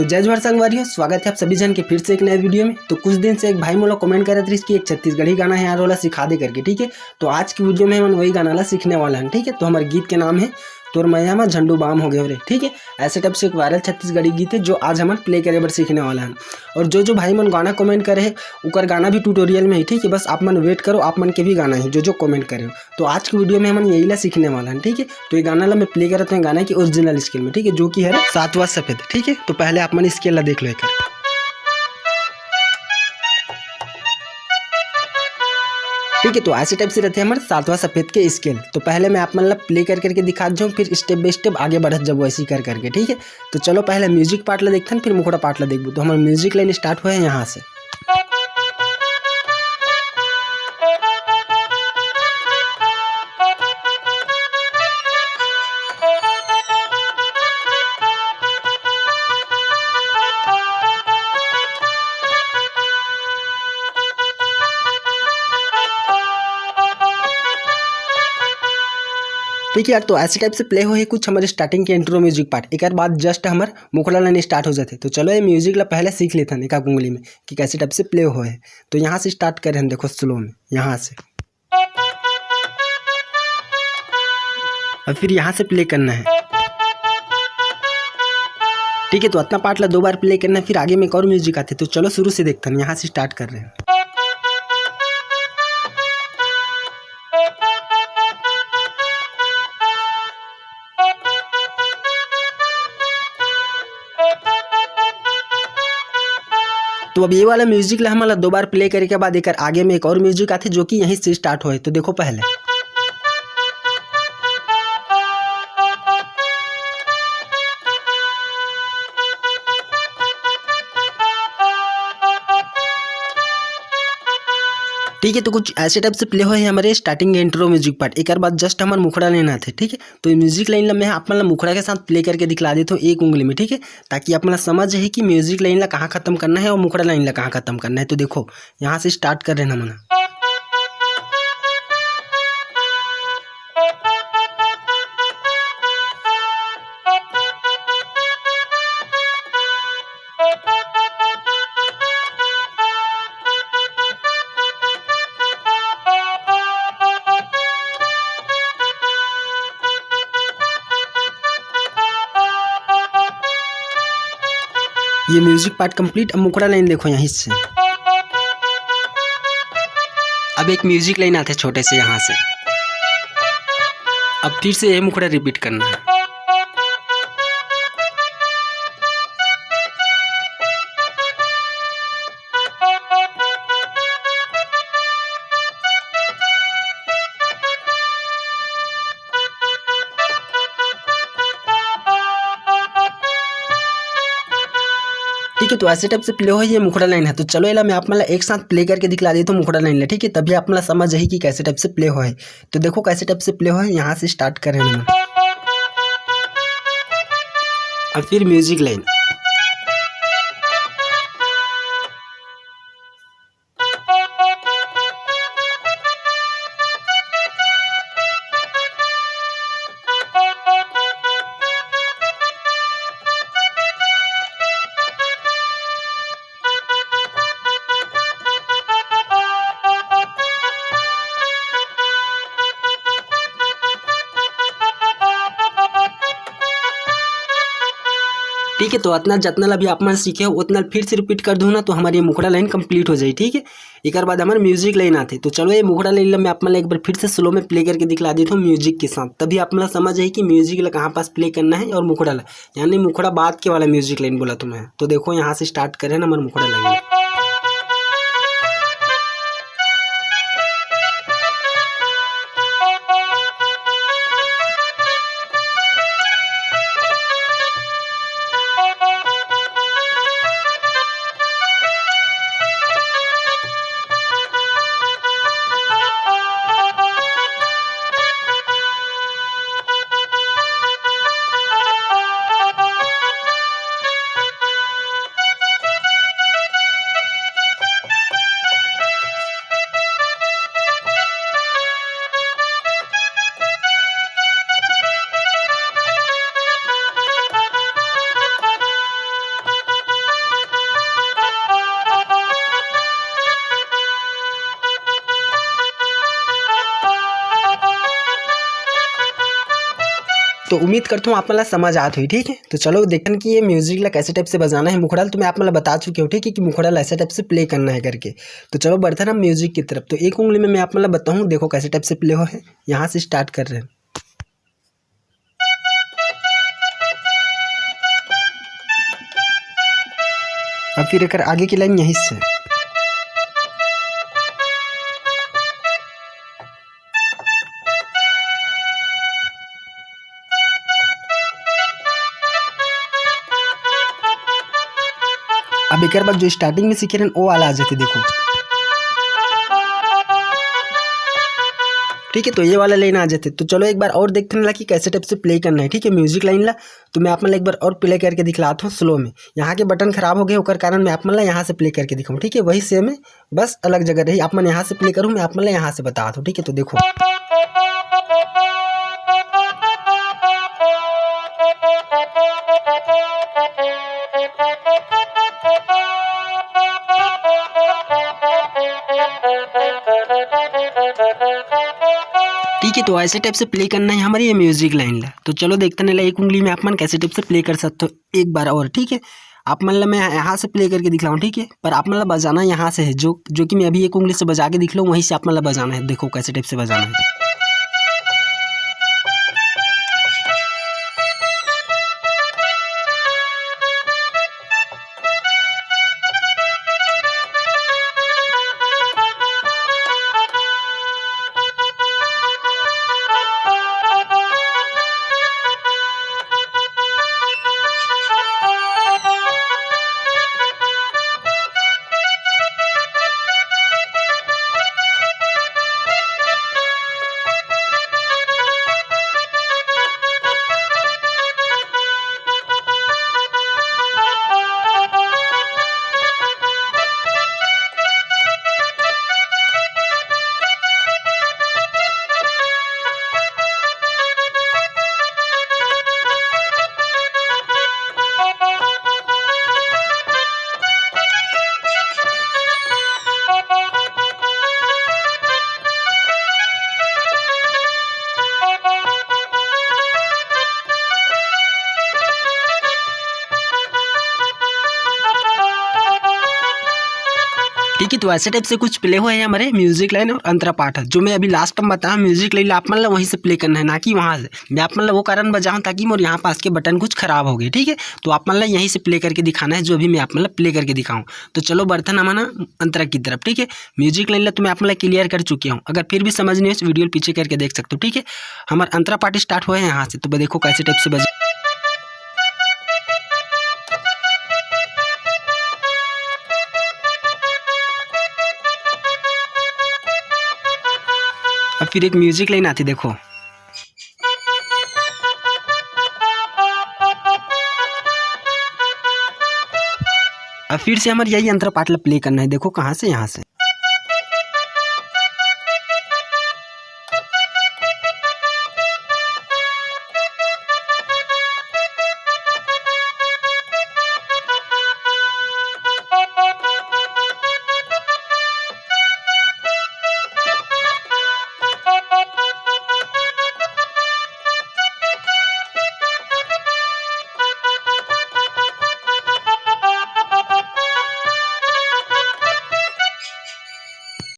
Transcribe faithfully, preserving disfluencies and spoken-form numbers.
तो जय जोहार संगवारी हो, स्वागत है आप सभी झन के फिर से एक नए वीडियो में। तो कुछ दिन से एक भाई मोला कमेंट करत रहिस कि एक छत्तीसगढ़ी गाना है यार, ओला सिखा दे करके, ठीक है। तो आज की वीडियो में हमन वही गाना ला सीखने वाला हन, ठीक है। तो हमर गीत के नाम है तोर मया मा झंडू बाम हो गए रे, ठीक है। ऐसे टाइप से एक वायरल छत्तीसगढ़ी गीत है जो आज हमन प्ले करे बर सीखने वाला हन। और जो जो भाई मन गाना कमेंट करे है, ओकर गाना भी ट्यूटोरियल में ही, ठीक है। बस आप मन वेट करो, आप मन के भी गाना ही जो जो कमेंट करे हो। तो आज की वीडियो में हमन यही ला सीखने वाला हन, ठीक है। तो ये गाना ला मैं प्ले करत हूँ गाना की ओरिजिनल स्केल में, ठीक है, जो कि है सातवां सफेद, ठीक है। तो पहले आप मन स्केल ला देख लो एक, ठीक है। तो ऐसे टाइप से रहते हैं हमारे सातवां सफेद के स्केल। तो पहले मैं आप मन ला प्ले कर करके दिखा दूँ, फिर स्टेप बाय स्टेप आगे बढ़त जब ऐसे ही कर करके, ठीक है। तो चलो पहले म्यूजिक पार्ट ला देखथन, फिर मुखड़ा पार्ट ला देखबो। तो हमारा म्यूजिक लाइन स्टार्ट हुआ है यहाँ से। ठीक है यार, तो ऐसे टाइप से प्ले होए कुछ हमारे स्टार्टिंग के इंट्रो म्यूजिक पार्ट, एक बाद जस्ट हमार मुखड़ा लाइन स्टार्ट हो जाते। तो चलो ये म्यूजिक ला पहले सीख लेथन एक आध उंगली में कि कैसे टाइप से प्ले होए। तो यहाँ से स्टार्ट करें हम, देखो स्लो में यहाँ से, और फिर यहाँ से प्ले करना है। ठीक है, तो इतना पार्ट ला दो बार प्ले करना है, फिर आगे में एक और म्यूजिक आते। तो चलो शुरू से देखते हैं, यहाँ से स्टार्ट कर रहे हैं। तो अब ये वाला म्यूजिक ला हमन ला दो बार प्ले करे के बाद एकर आगे में एक और म्यूजिक आथे जो कि यहीं से स्टार्ट होए। तो देखो पहले, ठीक है, तो कुछ ऐसे टाइप से प्ले होए है हमारे स्टार्टिंग इंट्रो म्यूजिक पार्ट। एकर बाद जस्ट हमार मुखड़ा लाइन आथे, ठीक है। तो ये म्यूजिक लाइन ला मैं आप मन ला मुखड़ा के साथ प्ले करके दिखला देता हूँ एक उंगली में, ठीक है, ताकि आप मन ला समझ है कि म्यूजिक लाइन ला कहाँ खत्म करना है और मुखड़ा लाइन ला कहाँ खत्म करना है। तो देखो, यहाँ से स्टार्ट कर रहे हैं हमन। ये म्यूजिक पार्ट कंप्लीट। अब मुखड़ा लाइन देखो यहीं से, अब एक म्यूजिक लाइन आथे छोटे से यहाँ से, अब फिर से ये मुखड़ा रिपीट करना है। ठीक है, तो ऐसे टाइप से प्ले हो ये मुखड़ा लाइन है। तो चलो एला मैं आप मन ला एक साथ प्ले करके दिखला देता हूँ मुखड़ा लाइन ला, ठीक है, तभी आप मन ला समझ आही कि कैसे टाइप से प्ले हो है। तो देखो कैसे टाइप से प्ले हो है, यहाँ से स्टार्ट कर रहे हैं हम। अब फिर म्यूजिक लाइन। ठीक है, तो अतना जतना ला भी आप मन सीखे हो, उतना फिर से रिपीट कर दो ना, तो हमारी ये मुखड़ा लाइन कंप्लीट हो जाए। ठीक है, एकर बाद हमारे म्यूजिक लाइन आथे। तो चलो, ये मुखड़ा लाइन ला मैं आप मन ला एक बार फिर से स्लो में प्ले करके दिखला देता हूँ म्यूजिक के साथ, तभी आप मन ला समझ आही कि म्यूजिक ला कहाँ पास प्ले करना है और मुखड़ा ला, यानी मुखड़ा बाद के वाला म्यूजिक लाइन बोला तुम्हें। तो देखो, यहाँ से स्टार्ट करें ना हमारे मुखड़ा लाइन। तो उम्मीद करता हूँ आप मन ला समझ आत होही, ठीक है। तो चलो देखथन कि ये म्यूजिक ला कैसे टाइप से बजाना है। मुखड़ा ल तो मैं आप मन ला बता चुके हूँ, ठीक है, कि मुखड़ा ला ऐसे टाइप से प्ले करना है करके। तो चलो बढ़थन हम म्यूजिक की तरफ। तो एक उंगली में मैं आप मन ला बताऊँ, देखो कैसे टाइप से प्ले हो है। यहाँ से स्टार्ट कर रहे हैं। अब फिर एकर आगे की लाइन यहीं से। अब एकर बाद जो स्टार्टिंग में सीखे रहन, वो वाला आ जाते, देखो। ठीक है, तो ये वाला लाइन आ जाते। तो चलो एक बार और देखते हैं ला कि कैसे टाइप से प्ले करना है, ठीक है, म्यूजिक लाइन ला। तो मैं आप मन ला एक बार और प्ले करके दिखलात हूँ स्लो में। यहाँ के बटन खराब हो गए, ओकर कारण मैं आप मन ला यहाँ से प्ले करके दिखाऊँ, ठीक है, वही सेम है, बस अलग जगह रही। आप मन यहाँ से प्ले करूँ, मैं आप मन ला यहाँ से बतात हूँ, ठीक है। तो देखो, ठीक है, तो ऐसे टाइप से प्ले करना है हमारे ये म्यूजिक लाइन ला। तो चलो देखते हैं ला एक उंगली में आप मन कैसे टाइप से प्ले कर सकते हो एक बार और, ठीक है। आप मन ला मैं यहाँ से प्ले करके दिखलाऊँ, ठीक है, पर आप मन ला बजाना यहाँ से है, जो जो कि मैं अभी एक उंगली से बजा के दिखलाऊँ, वहीं से आप मन ला बजाना है। देखो कैसे टाइप से बजाना है। ठीक है, तो ऐसे टाइप से कुछ प्ले हुए हैं हमारे म्यूजिक लाइन और अंतरा पाठ, जो मैं अभी लास्ट में बताया म्यूजिक लाइन, आप मन ला वहीं से प्ले करना है, ना कि वहाँ से। मैं आप मन ला वो कारण बजाऊँ ताकि मोर यहाँ पास के बटन कुछ खराब हो गए, ठीक है। तो आप मन ला यहीं से प्ले करके दिखाना है, जो अभी मैं आप मन ला प्ले करके दिखाऊँ। तो चलो बढ़थन हमन अंतरा की तरफ, ठीक है। म्यूजिक लाइन ला तो मैं आप मन ला क्लियर कर चुके हूँ, अगर फिर भी समझ नहीं हो इस वीडियो पीछे करके देख सकते हो, ठीक है। हमार अंतरा पार्ट स्टार्ट हुए है यहाँ से, तो देखो कैसे टाइप से बजे। अब फिर एक म्यूजिक लाइन आती, देखो। अब फिर से हमारे यही अंतरा पार्ट ला प्ले करना है, देखो कहाँ से, यहाँ से।